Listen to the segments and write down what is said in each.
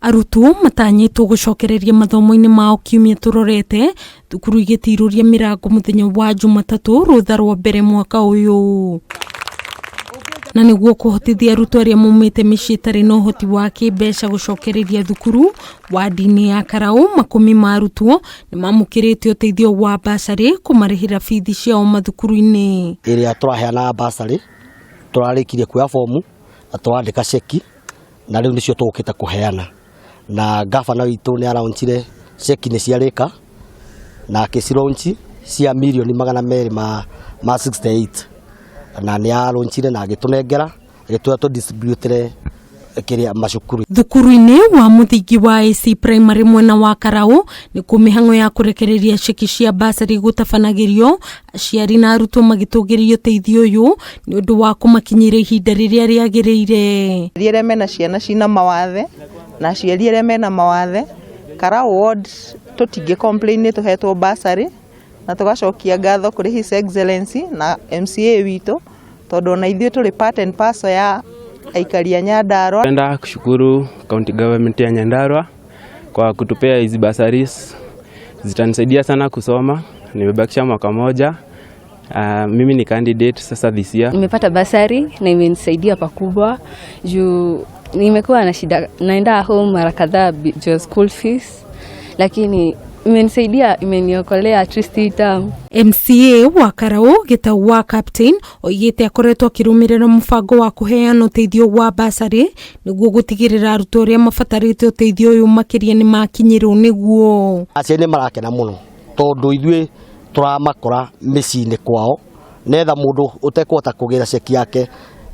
Arutwo matanyĩtwo gũcokereria mathomo-inĩ mao kiumia tũrorete, thukuru igĩtirũria mĩrango mũthenya wa Jumatatũ rũtha rwa mbere mwaka ũyũ. Na nĩguo kũhotithia arutwo arĩa maumĩte mĩciĩ ĩtarĩ na ũhoti wa kĩmbeca gũcokereria thukuru, wadi-inĩ ya Karaũ makũmi ma arutwo nĩ mamũkĩrĩte ũteithio wa bursary kũmarĩhĩra bithi ciao mathukuru-inĩ. Ĩrĩa tũraheana bursary tũrarĩkirie kuoya bomu na tũrandĩka ceki na rĩu nĩcio tũgũkĩte kũheana na gavana witũ nĩ araunchire ceki nĩ ciarĩka na akĩcilaunch cia mirioni 268 na nĩ araunchire na agĩtũnengera agĩtwĩra tũ distribute kĩrĩa macukuru. Thukuru-inĩ wa mũthingi wa AC Primary mwena wa Karaũ nĩkuo mĩhang'o ya kũrekereria ceki cia bursary gũtabanagĩrio, aciari na arutwo magĩtũgĩria ũteithio ũyũ nĩ ũndũ wa kũmakinyĩra ihinda rĩrĩa rĩagĩrĩire. Aciari arĩa mena ciana cina mawathe na aciari arĩa mena mawathe, Karau ward tũtingĩ complain nĩ tũhetwo bursary na tũgacokia ngatho kũrĩ His Excellency na MCA witũ tondũ ona ithuĩ tũrĩ part and parcel ya aikari a Nyandarua. Napenda kushukuru county government ya Nyandarua kwa kutupea hizi bursaries, zitanisaidia sana kusoma. Nimebakisha mwaka moja. Mimi ni candidate sasa this year. Nimepata bursary na imenisaidia pakubwa juu nimekuwa na shida, naenda home mara kadhaa juu ya school fees, lakini imenisaidia, imeniokolea at least hii term. MCA wa Karaũ Gĩtau wa Captain oigĩte akoretwo akĩrũmĩrĩra mũbango wa kũheana ũteithio wa bursary nĩguo gũtigĩrĩra arutwo arĩa mabatarĩte ũteithio ũyũ makĩria nĩ makinyĩrwo nĩguo. Aciari nĩ marakena mũno tondũ ithuĩ tũramakora mĩciĩ-inĩ kwao netha mũndũ ũtekũhota kũgĩra ceki yake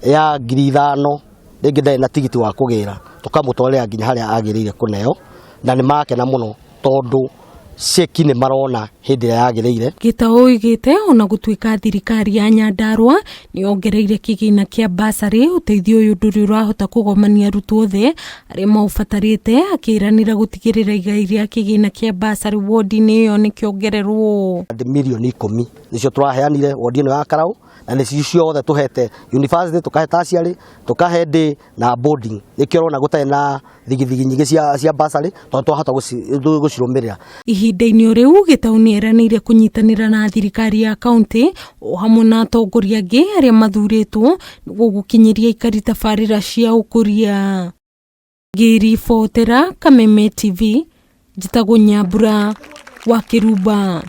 ya 5,000 rĩngĩ ndarĩ na tigiti wa kũgĩra tũkamũtwarĩra nginya harĩa agĩrĩire kũneo na nĩ marakena mũno tondũ ceki nĩ marona hĩndĩ ĩrĩa yagĩrĩire. Gĩtau oigĩte ona gũtuĩka thirikari ya Nyandarua nĩ yongereire kĩgĩna kĩa bursary, ũteithio ũyũ ndũrĩ ũrahota kũgomania arutwo othe arĩa maũbatarĩte, akĩranĩra gũtigĩrĩra igai rĩa kĩgĩna kĩa bursary wodi-inĩ ĩyo nĩ kĩongererwo. Mirioni 10 nĩcio tũraheanire wodi ĩno ya Karaũ na nĩcio ciothe tũhete university, tũkahe tertiary, tũkahe day na boarding. Nĩkĩo ũrona gũtarĩ na thigithigi nyingĩ cia bursary tondũ twahota gũcirũmĩrĩra. Ihinda-inĩ o rĩu Gĩtau nĩ eranĩire kũnyitanĩra na thirikari ya kaunti o hamwe na atongoria angĩ arĩa mathurĩtwo nĩguo gũkinyĩria aikari tabarĩra cia ũkũria. Ngĩribotera Kameme TV, njĩtagwo Nyambura wa Kĩrumba.